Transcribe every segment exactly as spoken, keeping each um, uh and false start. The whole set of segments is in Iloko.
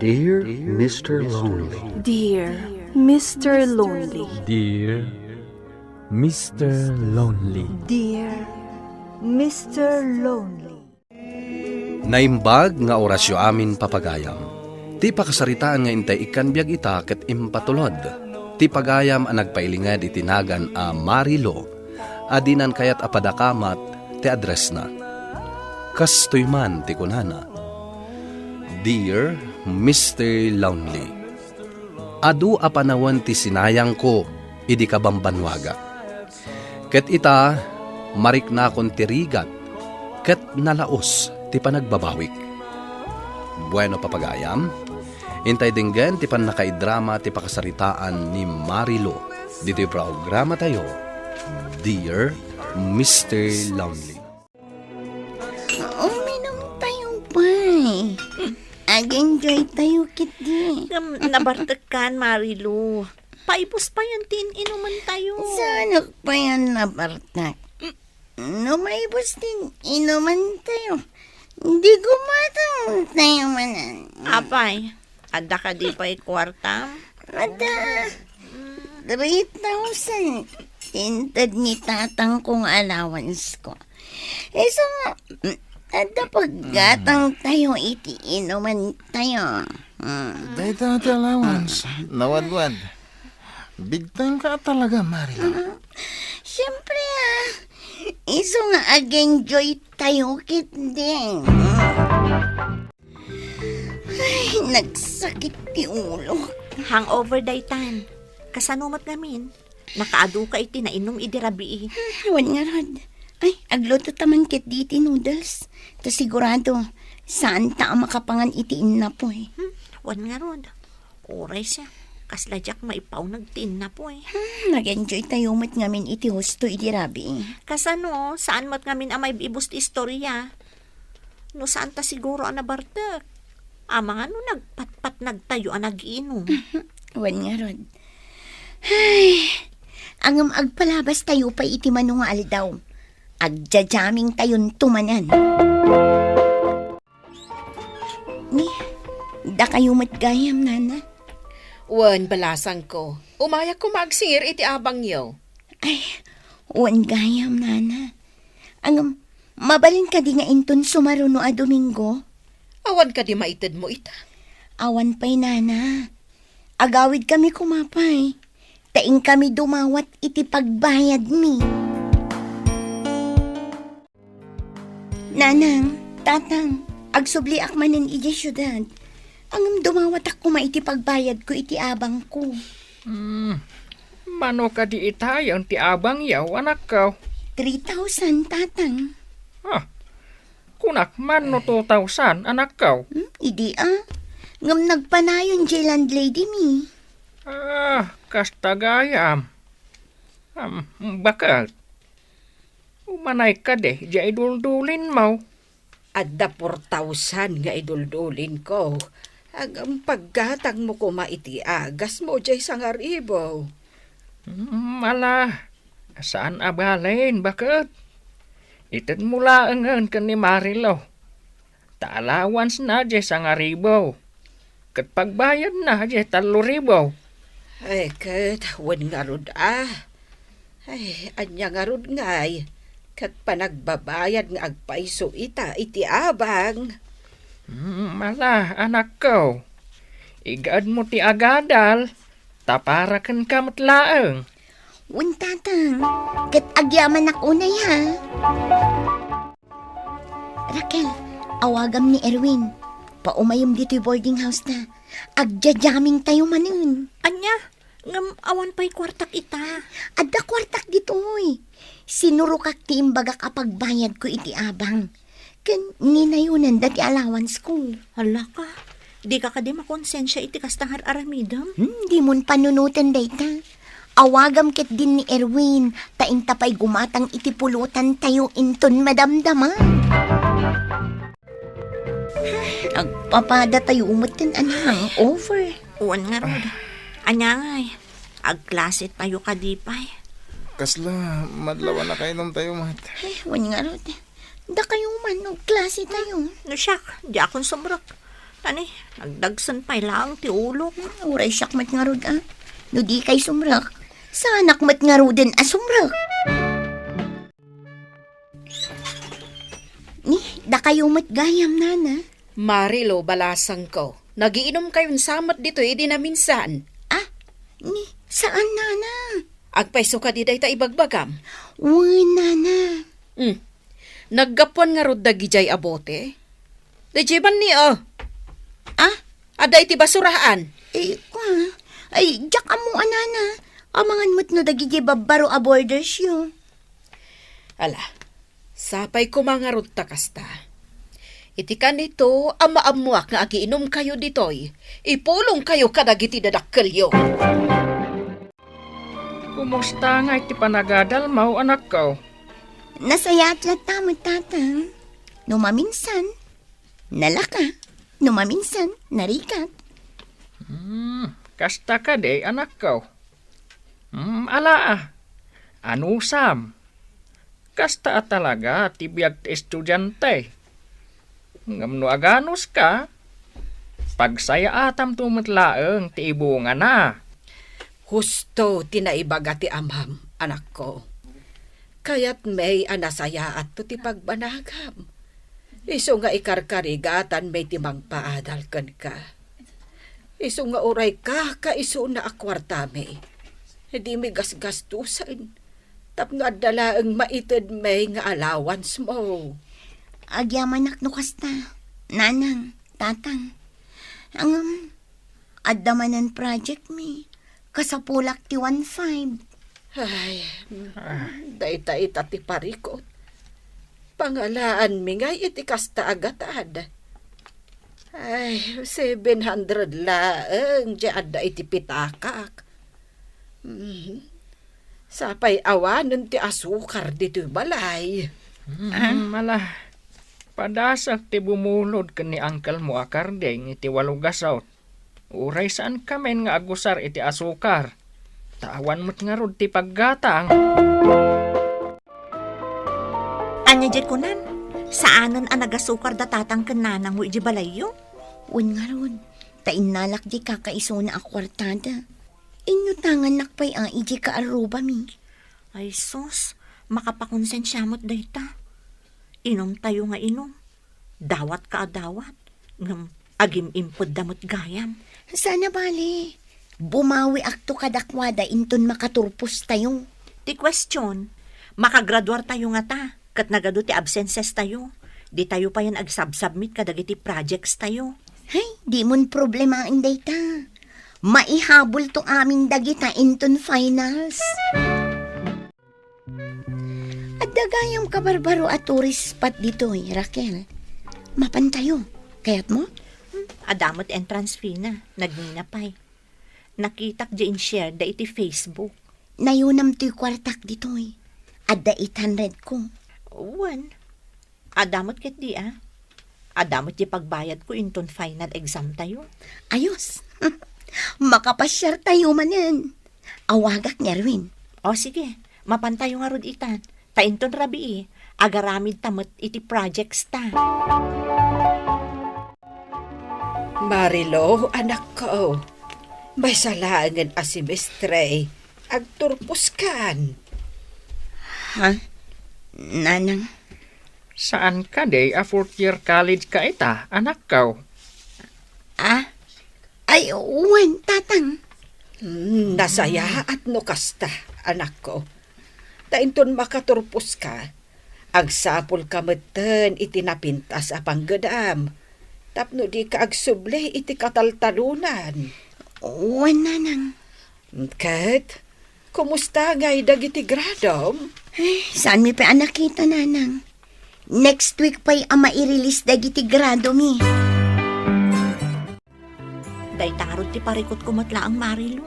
Dear Mister Lonely. Dear Mister Lonely. Dear Mister Lonely. Dear Mister Lonely. Naimbag nga orasyo amin, papagayam. Ti pakasaritaan nga intay ikkan biag ita ket impatulod. Ti pagayam a nagpailinged iti nagan a Marilou a dinan kayat a padakamat ti addressna. Kastoy man ti kunana, "Dear Mister Lonely, adu a panawen ti sinayangko idi kabambannuagak. Ket ita, mariknakon ti rigat ket nalaos ti panagbabawik." Bueno, papagayam, intay denggen ti pannakaidrama ti pakasaritaan ni Marilou ditoy programatayo, Dear Mister Lonely. Uminom tayo, pay. Ag-enjoy tayo, kidi. Ngem, nabartekkan, Marilou. Paibus payen ti in-inuman tayo. Saanak payen nabartek? No maibus ti in-inuman tayo, di gumatang tayo manen. Apay, adda kadi pay kuarta? Adda. Three thousand. Inted ni tatang ko nga allowance ko. Isu nga, mm, adda paggatang tayo iti inuman tayo. Mm. Dayta ti allowance. Nawadwad. Big time ka talaga, Marilou. Mm. Siyempre, ah. Isu nga ag-enjoy tayo, kidi. Mm. Ay, nagsakit ti ulo. Hangover daytan. Kasano met ngamin? Nakaadu ka iti nainom idi rabii. Hmm, wen ngarud. Ay, agluto ta man ketdi iti noodles. Ta sigurado, saan ta a makapangan iti innapoy. Hmm, wen ngarud. Uray siak, kasla diak maipauneg ti innapoy. Hmm, nag-enjoy tayo met ngamin iti husto idi rabii. Kasano, saan met ngamin a maib-ibus ti istoria? No saan ta siguro a nabartek. Amangan no nagpatpatnag tayo a nagiinom. Wen ngarud. Ay, ngem agpalabas tayo pay iti mano nga aldaw. Agja-jamming tayon tumanan. Ni, dakayo met gayam, nana? Wen, balasangko. Umayak koma agsingir iti abangyo. Ay, wen gayam, nana. Ngem, mabalin kadi nga inton sumaruno a Domingo? Awan kadi maitedmo ita? Awan pay, nana. Agawidkami koma pay. Ta inkami dumawat iti pagbayadmi. Nanang, tatang, agsubliak manen idiay siudad. Ngem dumawatak koma iti pagbayadko iti abangko. Hmm, mano kadi itayen ti abangyo, anakko? Three thousand, tatang. Ah, kunak man no two thousand, anakko? Hmm, idi a. Ngem nagpanayon diay landlady mi. Ah, kasta gayam. Am, baket? Umanay kadi diay iduldulinmo? Adda four thousand nga iduldulinko. Ngem paggatangmo koma iti agasmo diay sangaribu. Hmm, ala, saan a balin, baket? Itedmo laengen ken ni Marilou. Ta allowance na diay sangaribu. Ket pagbayadna diay tallo ribu. Ay, ket wen ngarud a. Ay, ania ngarud ngay? Ket panagbabayad nga agpayso ita iti abang. Hmm, ala, anakko. Igaedmo ti agadal, ta para kenka met laeng. Wen, tatang. Ket agyamanak unay, ha? Raquel, awagam ni Erwin. Paumayem ditoy boarding house ta. Agja-jamming tayo manen. Ania? Ngem awan pay kuartak ita. Adda kuartak ditoy. Sinurokak ti imbagak a pagbayadko iti abang. Ken ninayonanda ti allowance ko. Hala ka. Dika kadi makonsensia iti kasta nga ar-aramidem? Hmm, dimon panunoten dayta. Awagam ketdin ni Erwin, ta inta pay gumatang iti pulutan tayo inton madamdama. Agpapada tayo met ken hangover. Wen ngarud. Ania ngay? Agklase tayo kadi pay. Kasla, madlawan a kainom tayo met. Ay, wen ngarud. Dakayo man, agklase tayo. No siak, diakon sumrek. Ani, nagdagsen pay laeng ti ulok. Hmm, uray siak met ngarud, a. No di kay sumrek, saanak met ngaruden a sumrek. Ni, dakayo met gayam, nana. Marilo, balasangko. Nagiinumkayon sa met ditoy idi naminsan. Ah, ni, saan, nana? Agpayso kadi dayta ibagbagam? Wen, nana. Hmm. Naggapuan ngarud dagidiay a bote? Daydiay man ni, oh. Ah? Adda iti basuraan. Eh, kwa? Ay, diak ammo a, nana. Amangan met no dagidiay babbaro a borders yo. Ala, sapay koma ngarud ta kasta. Iti kanito a maammoak nga agiinumkayo ditoy, ipulongkayo kadagiti dadakkelyo. Kumusta ngay ti panagadalmo, anakko? Nasayaat latta met, tatang. No maminsan, nalaka. No maminsan, narigat. Hmm, kasta kadi, anakko? Hmm, ala, a. Anusam? Kasta a talaga ti biag ti estudiante. Ngem no aganuska, pagsayaatamto met laeng ti ibungana. Husto ti naibaga ti amam, anakko. Kayatmi a nasayaatto ti pagbanagam. Isu nga ikarkarigatanmi ti mangpaadal kenka. Isu nga uray kakaisuna a kuartami, dimi gasgastosen tapno adda laeng maitedmi nga allowance mo. Agyamanak no kasta, nanang, tatang. Ngem, adda manen project mi. Kasapulak ti one five. Ay, dayta ita ti parikut. Pangalaanmi ngay iti kasta a gatad. Ay, seven hundred laeng ti adda iti pitakak. Mm. Sapay awanen ti asukar ditoy balay. Mm, ala. Padasek ti bumulod ken ni angkelmo a Karding iti walo gasut. Uray saankami nga agusar iti asukar, ta awan met ngarud ti paggatang. Ania diay kunan? Saanen a nagasukar da tatang ken nanangmo idiay balayyo? Wen ngarud, ta innalak diay kakaisuna a kuartada. Inyutangannak pay a idiay kaarrubami. Ay sus, makapakonsensia met dayta. Inumtayo nga inum. Dawatka a dawat, ngem agim-impedda met gayam. Saan a bale, bumawiakto kadakuada inton makaturpostayo. Ti question, makagraduartayo ngata, ket nagadu ti absencestayo. Ditayo payen agsubmit kadagiti projectstayo. Hay, dimon problemaen dayta. Maihabulto amin dagita inton finals. Adda gayam kabarbaro a tourist spot ditoy, Raquel. Mapantayo. Kayatmo? Hmm, adda met entrance fee na. Nagngina pay. Nakitak diay in-share da iti Facebook. Nayunam toy kuartak ditoy. Adda eight hundred ko. Wen. Adda met ketdi, a. Adda met diay pagbayadko inton final examtayo. Ayos. Makapasiartayo manen. Awagak ni Erwin. O, sige. Mapantayo ngarud itan. Ta inton rabii, agaramidta met iti projectsta. Marilo, anakko. Maysa laengen a semestre, agturposkan. Ha? Nanang? Saan kadi a fourth year college ka ita, anakko? Ah? Ay, wen, tatang. Hmm, nasayaat no kasta, anakko. Ta inton makaturposka, agsapulka metten iti napintas a panggedam, tapno dika agsubli iti kataltalonan. Wen, nanang. Ket, kumusta ngay dagiti gradom? Ay, saanmi pay a nakita, nanang. Next week pay a mairelease dagiti gradomi. Dayta ngarud ti parikutko met laeng, Marilo.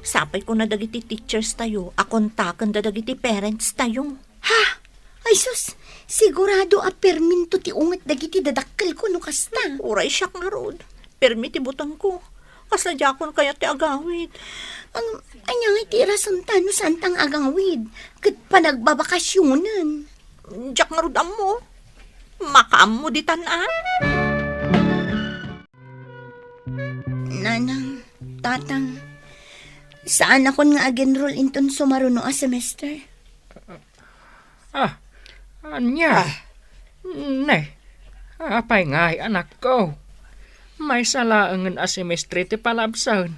Sapay kuna dagiti teachers tayo a kontaken da dagiti parents tayo. Ha? Ay sus, sigurado a perminto ti unget dagiti dadakkelko no kasta. Uray siak ngarud. Permi ti butengko. Kasla diakon kayat ti agawid. Ang, anya nga iti rason ta no saan tang agawid? Ket panagbabakasyonen. Diak ngarud ammo. Makaammo ditan a. Nanang, tatang, saanakon nga ag-enroll inton sumaruno a semester. Ah, ania? Ah. Ne, apay ngay, anakko? Maysa laengen a semestre ti palabsen.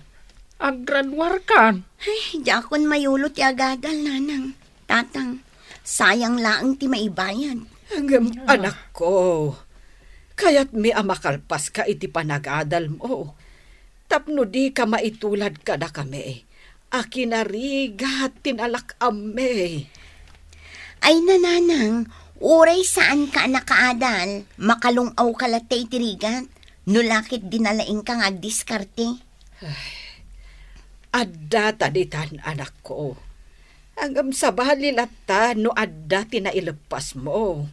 Aggraduarkan. Ay, diakon mayulo ti agadal, nanang. Tatang, sayang laeng ti maibayad. Ngem, ah, anakko, kayatmi a makalpaska iti panagadalmo. Tapno dika maitulad kadakami a kinarigat ti nalak-ammi. Ay, nanang, uray saanka a nakaadal, makalung-awka latta iti rigat, no la ket di nalaingka nga agdiskarte. Ay, adda ta ditan, anakko. Ngem sabali latta no adda ti naileppasmo.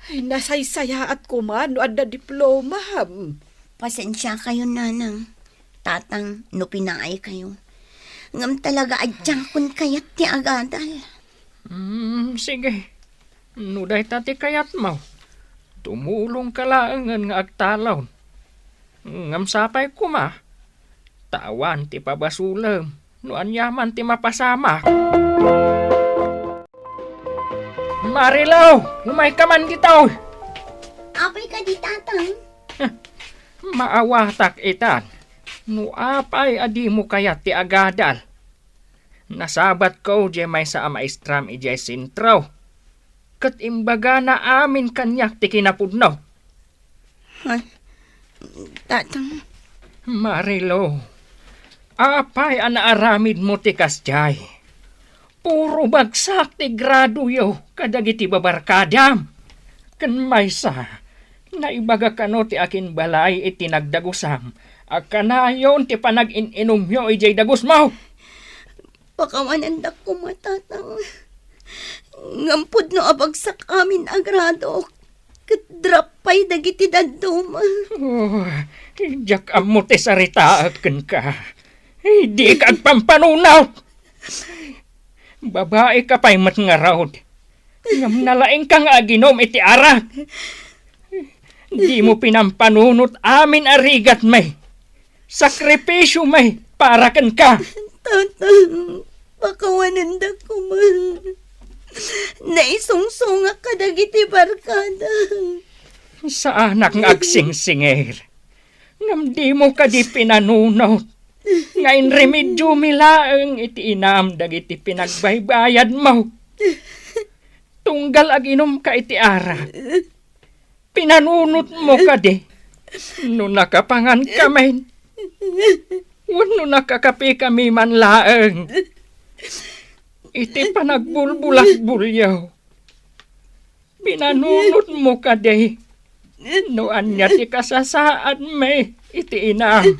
Ay, nasaysayaat koma no adda diplomam. Pasensiakayon, nanang, tatang, no pinaaykayo. Ngem talaga a diakon kayat ti agadal. Mm, sige. No dayta ti kayatmo, tumulongka laengen nga agtalon. Ngem sapay koma, ta awan ti pabasolem no aniaman ti mapasamak. Marilo, umayka man ditoy! Apay kadi, tatang? Maawatak itan. No apay a dimo kayat ti agadal. Nasabatko diay maysa a maestram idiay sentro. Ket imbagana amin kaniak ti kinapudno. Ay, tatang. Marilo, apay a naaramidmo ti kasdiay? Puro bagsak ti gradoyo kadagiti babarkadam. Ken maysa, naibaga kano ti akinbalay iti nagdagusam a kanayon ti panagin-inumyo idiay dagusmo. Pakawanendak koma, tatang. Ngem pudno a bagsak amin a gradok. Ket drop pay dagiti dadduma. Oh, diak ammo ti saritaek kenka. Dika agpampanunot. Babaika pay met ngarud. Ngem nalaingka nga aginom iti arak. Dimo pinampanunot amin a rigatmi. Sakripisiomi para kenka. Tatang, pakawanendak koma. Naisungsongak kadagiti barkada. Saanak nga agsingsingir. Ngem dimo kadi pinanunot nga inremediomi laeng iti inam dagiti pinagbaybayadmo. Tunggal aginumka iti arak, pinanunotmo kadi no nakapangankami wenno nakakapekami man laeng iti panagbulbulakbolyo. Pinanunotmo kadi no ania ti kasasaadmi iti inam.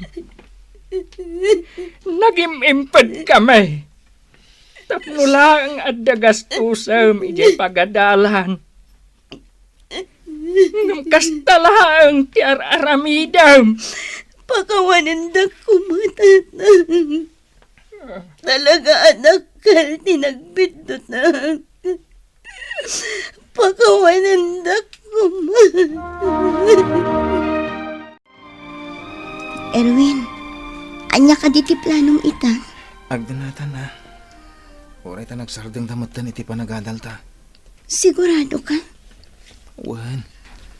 Nagim-impedkami tapno laeng adda gastosem idiay pagadalan. Ngem kasta laeng ti ar-aramidem. Pakawanendak koma, tatang. Talaga a dakkel ti nagbiddutak. Pakawanendak koma. Erwin, ania kadi ti planom ita? Agdanatan a. Uray ta nagsardengta metten iti panagadalta. Sigurado ka? Wen,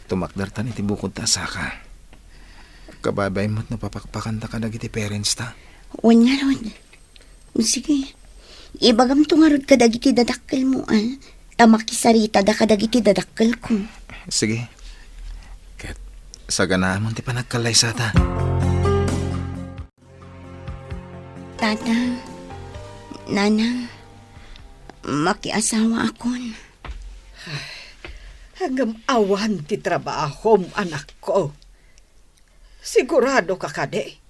tumakdertan iti bukod ta saka. Kabaybay met no papakpakanta kadagiti parents ta. Wen ngarud. Sige. Ibagamto ngarud kadagiti dadakkelmo, a, ta makisaritada kadagiti dadakkelko. Sige. Ket saganaamon ti panagkallaysata. Tatang, nanang, makiasawaakon. Ngem awan ti trabahom, anakko. Sigurado ka kadi?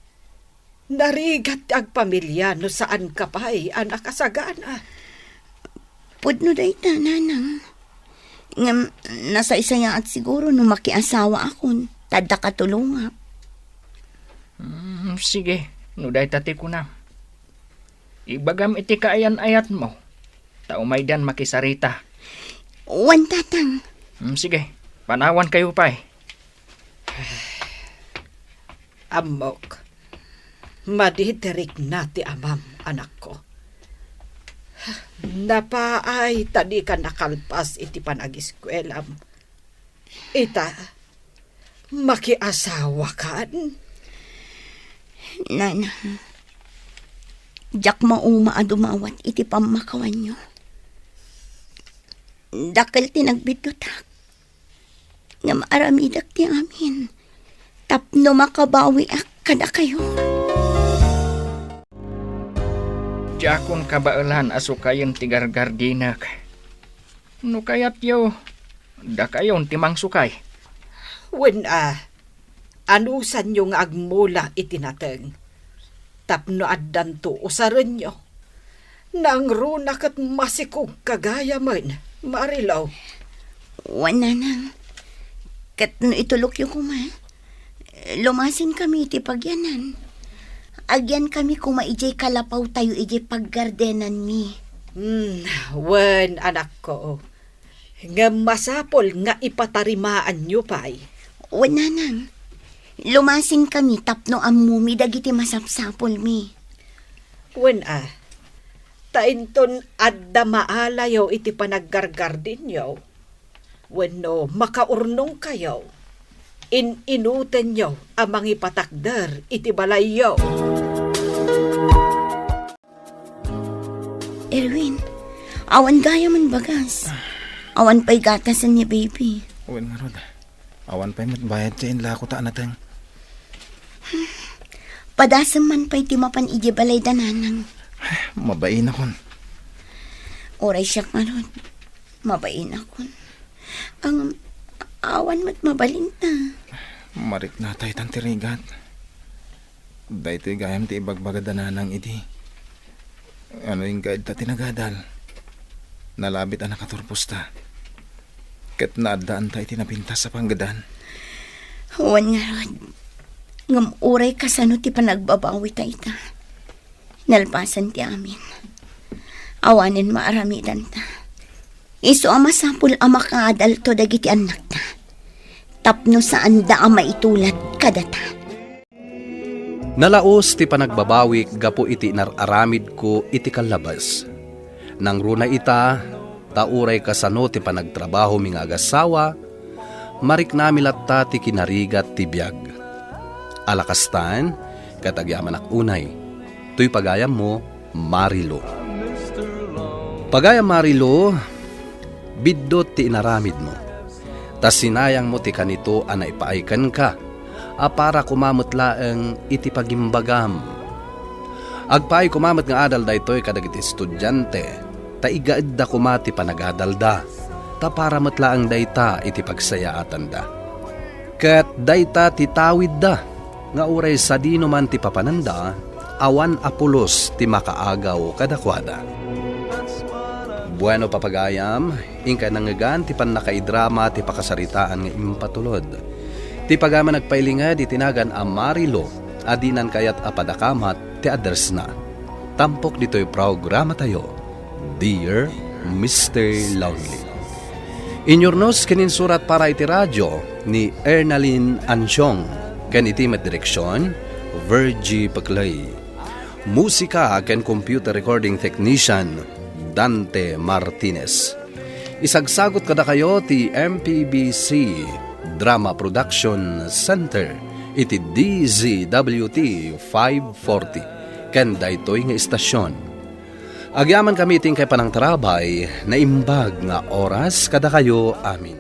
Narigat ti agpamilia no saan ka pay a nakasagana. Pudno dayta, nanang. Ngem nasaysayaat siguro no makiasawaakon, ta adda katulongak. Mm, sige, no dayta ti kunam. Ibagam iti kaayan-ayatmo, ta umaydan makisarita. Wen, tatang. Mm, sige, panawankayo pay. Ammok, Madi ti rikna ti amam, anakko. Napaay ta dika nakalpas iti panagiskuelam. Ita, makiasawakan? Nana, diak mauma a dumawat iti pammakawanyo. Dakkel ti nagbiddutak. Ngem aramidek ti amin tapno makabawiak kadakayo. Diakon kabaelan a sukayen ti gargardinek. No kayatyo, dakayon ti mangsukay. Wen a, anusanyo nga agmula iti nateng tapno addanto usarenyo. Nangruna ket masikog ka gayamen, Marilo. Wen, Nanang. Ket no itulokyo koma, lumasin kami iti pagyanan. Agyan kami koma idiay kalapaw tayo idiay paggardenanmi. Hmm, wen, anakko. Ngem masapul nga ipatarimaanyo pay. Wen, Nanang. Lumasin kami tapno ammomi dagiti masapsapulmi. Wen a, ta inton adda maalayo iti panaggargardinyo, wenno makaurnongkayo, in-inutenyo a mangipatakder iti balayyo. Erwin, awan gayamen bagas. Awan pay gatasen ni baby. Wen ngarud, awan pay met bayad ti inlako ta a nateng. Padasem man pay ti mapan idiay balay da Nanang. Mabainakon. Uray siak ngarud, mabainakon. Ang awan met mabalinta. Mariknatay tan ti rigat. Daytoy gayam ti ibagbaga da Nanang idi. Ano, inka ita ti nagadal? Nalabit a nakaturposta. Ket naaddaanta iti napintas a panggedan. Wen ngarud, ngem uray kasano ti panagbabawi ta ita. Nalpasen ti amin. Awanen maaramidanta. Isu a masapul a makaadalto dagiti annakta. Tapno saanda a maitulad kadata. Nalaus ti panagbabawik gapu iti inar-aramidko iti kallabes. Nangruna ita, ta uray kasano ti panagtrabahomi nga agasawa, mariknami latta ti kinarigat ti biag. Ala kastan, ket agyamanak unay. Toy pagayammo, Marilo. Pagayam Marilo, biddut ti inaramidmo. Ta sinayangmo ti kanito a naipaay kenka, a para koma met laeng iti pagimbagam. Agpaay koma met nga adal daytoy kadagiti estudiante, ta igaedda koma ti panagadalda, ta para met laeng dayta iti pagsayaatanda. Ket dayta ti tawidda, nga uray sadino man ti papananda, awan a pulos ti makaagaw kadakuada. Bueno, papagayam, inkay nangngegan ti pannakaidrama ti pakasaritaan nga impatulod. Ti pagayam a nagpailinged iti nagan a Marilo a dinan kayat a padakamat ti addressna. Tampok ditoy programatayo, Dear Mister Lonely. Inyurnos ken insurat para iti radio ni Ernalyn Ansiong ken iti met direksion, Virgie Peclay. Musika ken computer recording technician, Dante Martinez. Isagsagut kadakayo ti M P B C Drama Production Center iti D Z W T five forty ken daytoy nga istasion. Agyamankami iti inkay panangtarabay, naimbag nga oras kadakayo amin.